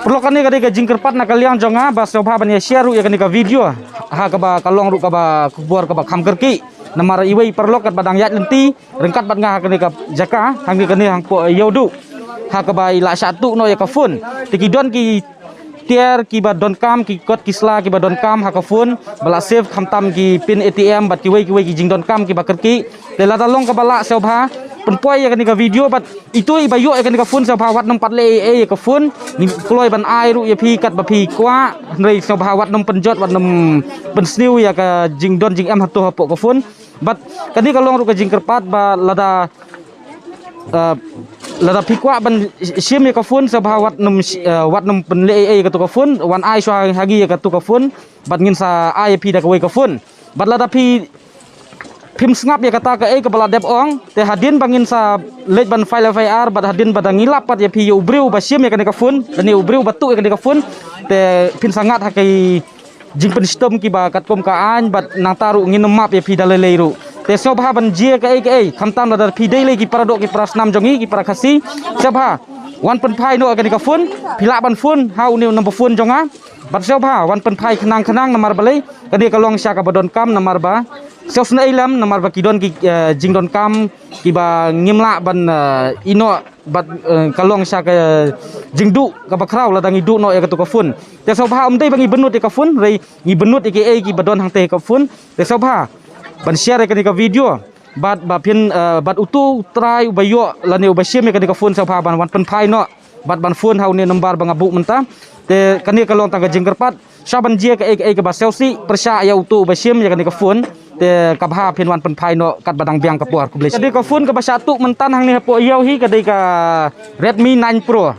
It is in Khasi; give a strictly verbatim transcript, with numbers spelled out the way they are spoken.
Paralok, kane ka dei ka jingkyrpad na ka liang jong nga ba sngewbha ban ïa share ruh ïa kane ka video ha kaba ka long ruh kaba khubor kaba kham kyrkieh. Namar iwei i paralok katba dang ïaid lynti ryngkat bad nga ha kane ka jaka, hangne kane hangpoh Ïewduh, ha kaba i la shah tuh noh ïa ka phone. Te ki don ki tiar kiba donkam, ki kot ki sla kiba donkam ha ka phone ba la save khamtam ki pin A T M bad kiwei kiwei ki jingdonkam kiba kyrkieh. Te lada long kaba lah, sngewbha pynpoi ïa kane ka video bad ito iba ïoh ïa kane ka phone, sngewbha wat nym pat leh ei ei ïa ka phone. Ngi kloi ban ai ruh ïa phi katba phi kwah, hynrei sngewbha wat nym pynjot, wat nym pynsniew ïa ka jingdon jingem hato hapoh ka phone. Bad kane ka long ruh ka jingkyrpad ba lada, eh, lada phi kwah ban shim ïa ka phone, sngewbha wat nym sh-, eh, wat nym pynleh ei ei ïa katu ka phone, wan ai shuwa ha ngi ïa katu ka phone bad ngin sa ai ïa phi da kawei ka phone. Bad lada phi phim sngap ïa kata kaei kaba la dep ong, te hadien ba ngin sa leit ban file F I R bad hadien ba da ngi lap pat ïa phi, ïa u briew ba shim ïa kane ka phone lane u briew ba tuh ïa kane ka phone, te phin sa ngat ha ki jingpynshitom kiba katkum ka aiñ bad nangta ruh ngin ym map ïa phi da lei lei ruh. Te sngewbha ban jia kaei kaei, khamtam lada phi dei lei ki paradoh ki parasnam jong ngi ki para Khasi, sngewbha wan pynphai noh ïa kane ka phone. Phi lah ban phone ha une u number phone jong nga. Bad sngewbha wan pynphai khnang khnang, namar balei, kane ka long sha kaba donkam, namar ba sngewsynei lem, namar ba ki don ki, eh, jingdonkam kiba ngim lah ban, eh, ïeh noh, bad, eh, ka long sha ka jingduh kaba khraw lada ngi duh noh ïa katu ka phone. Te sngewbha, ym dei ba ngi bynnud ïa ka phone, hynrei ngi bynnud ïa kiei kiba don hangtei ha ka phone. Te sngewbha ban share ïa kane ka video bad ba phin, eh, bad uto u trai uba ïoh lane uba shim ïa kane ka phone, sngewbha ban wan pynphai noh bad ban phone ha une number ba nga buh mynta. Te kane ka long tang ka jingkyrpad, sha ban jia kaei kaei kaba sngewsih pyrshah ïa uto uba shim ïa kane ka phone. Te ka bha phin wan pynphai noh katba dang biang ka por. Khublei. Kane ka phone kaba shah tuh mynta hangne hapoh Ïew hi ka dei ka Redmi nine Pro.